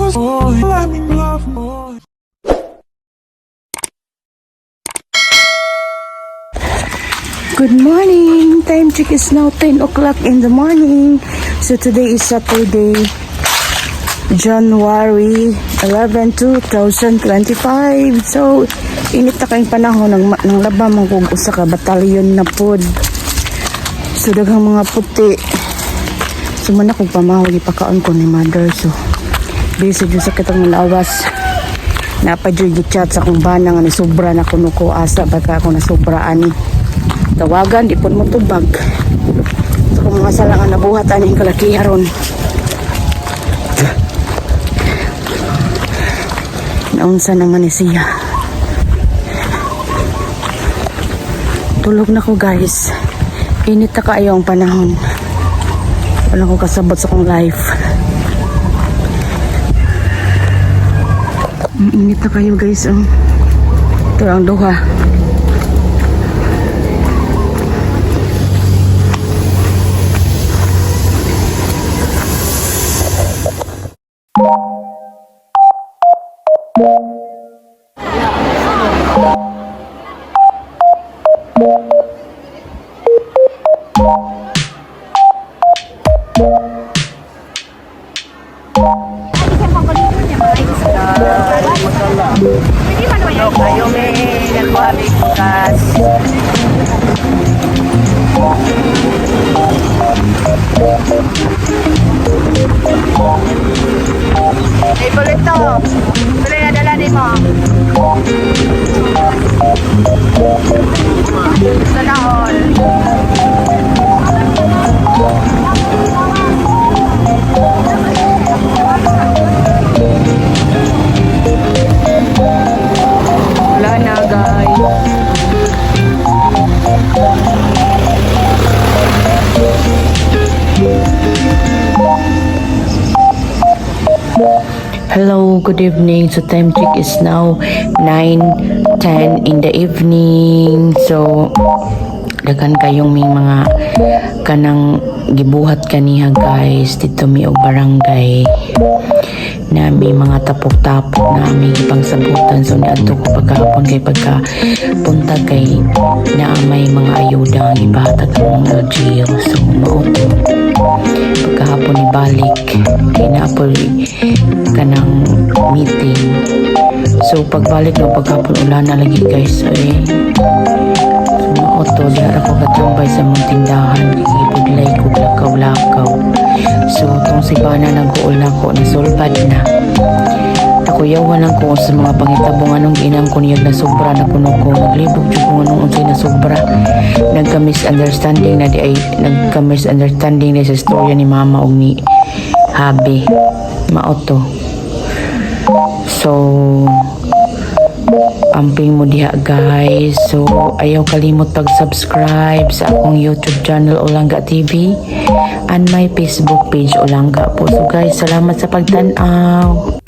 For let me love more. Good morning! Time check is now 10 o'clock in the morning. So today is Saturday, January 11, 2025. So, init na kayong panahon ng laba man kog usa ka batalyon na pod. So, daghang mga puti. So, man akong pamahog ipakaon ko ni mother. So, busy jud sa kitang lawas. Napa jud chat sa akong bana nga ni sobra na kuno ko, asa ba ka ako nasobra ani. Tawagan, di po mo tubag. So, kung mga sala nga nabuhat ani ang kalakiha ron. Naunsa naman ni siya. Tulog na ko, guys. Init na kaayo ang panahon. Wala ko kasabot sa akong life. Init na kayo, guys. Oh. Ito ang duha. Kayo may nagkuha may bukas. Ay, bulito. Tuloy na dala ni mo. Sana all. Wala na, guys. Hello, good evening. So time check is now 9:10 in the evening. So daghan kayong may mga kanang gibuhat kaniha, guys, dito mi og barangay na may mga tapok-tapok na may gipangsabutan. So niadto ko pagkahapon kay pagka punta kay na may mga ayuda ang ibahatag ng mga LGU. So mao to, pagkahapon ni balik kay naapoy kanang meeting. So pagbalik no pagkahapon, ulan na lagi, guys, ay. So mao to, diha ako katambay sa mong tindahan, gibudlay ko lakaw-lakaw. So tong si Bana nag-uol na ko, nasulbad na ako. Yawan lang ko sa mga pangitabo nganong ginang ko niyag na sobra na kuno ko. Naglibog jud ko nganong unsay na sobra. Nagka misunderstanding na di ay, nagka misunderstanding na sa istorya ni mama ug ni hubby. Mao to. So amping mo diha, guys. So ayaw kalimot pag-subscribe sa akong YouTube channel, Olangga TV, and my Facebook page, Olangga po. So guys, salamat sa pagtan-aw.